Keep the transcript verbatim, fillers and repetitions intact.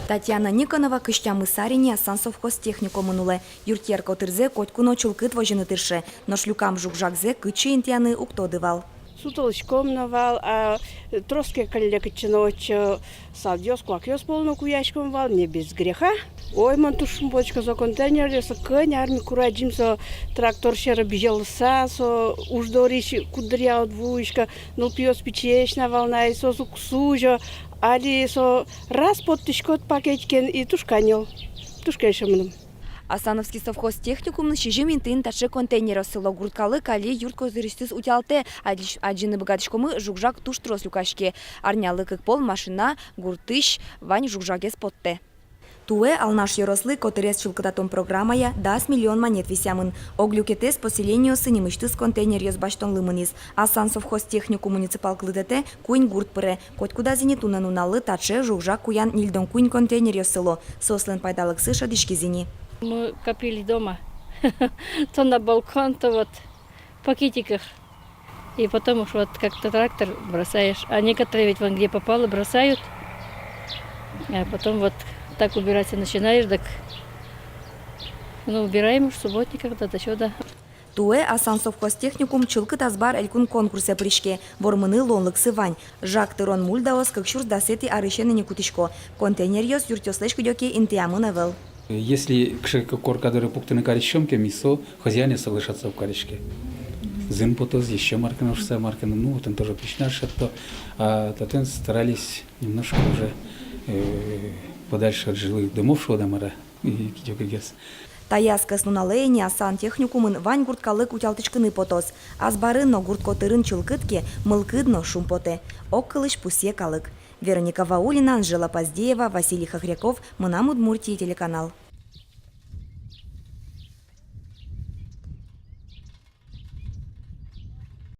Татьяна Никонова кызь тямыс ар ини Асан совхоз техникумын улэ. Юртъер котырзэ котьку но чылкыт возьыны тырше, нош люкам жуг-жагзэ кытчы интыяны уг тоды вал. Сутылӥськом но вал, а трос ке кылле кытчы но отчы, садъёс, куакъёс пол но куяськом вал, не без греха. Ой, мон туж шумпотӥсько, со контейнеръёс, кӧня ар ми курадӟим со трактор сьӧры бызьылыса, со уж дорысь куддыръя уд вуиськы, нылпиос пичиесь на вал на, и соос уг сузё, али со раз поттӥськод пакетикен, и туж каньыл, туж кельше мыным. Асановский совхоз техникумын сизьым интыын таӵе контейнеръёс сыло. Гурт калык али юрт котырысьтыз утялтэ. Адӟи-, адӟыны быгатӥськомы, жуг-жаг туж трос люкаське. Арнялы кык пол машина гуртысь вань жуг-жагез поттэ. Туэ Алнаш ёрослы котырез чылкытатон программая дас миллион манет висъямын. Ог люкетэз поселениосы нимысьтыз контейнеръёс басьтонлы мынӥз. Асан совхоз техникум муниципал кылдытэтэ куинь гурт пыре. Котькудаз ини туннэ нуналлы таӵе жуг-жаг куян ньыльдон куинь контейнеръёс сыло. Соослэн пайдалыксы шӧдӥськиз ини. Мы копили дома. То на балкон, то вот в пакетиках. И потом уж вот как-то трактор бросаешь. А некоторые ведь вон где попало бросают. А потом вот так убираться начинаешь, так, ну, убираем уж в субботниках, да, до сюда. Туэ Асан совхоз техникум «Чылкыт азбар» элькун конкурсэ пыриське. Вормыны луонлыксы вань. Жаг тырон мульдаос кык сюрс дасэтӥ арысен ини кутӥсько. Контейнеръёс юртъёслэсь кыдёке интыямын ӧвӧл. Если кыӵе ке корка доры пуктыны кариськом ке, ми со хозяин соглашаться уг кариське. Зын потоз, ещё мар ке но шуса, мар ке но, ну, отын тоже песня шедьто. А татын старались немножко уже, э, подальше от жилых домов, шуод-а, мар-а, и кыдёкегес. Таяз кӧснуналэ ини Асан техникумын вань гурт калык утялтӥськыны потоз. Азбарын но гурт котырын чылкыт ке, мылкыд но шумпотэ. Огкылысь пусъе калык. Вероника Ваулина, Анжела Поздеева, Василий Хохряков, «Мынам Удмуртие» телеканал.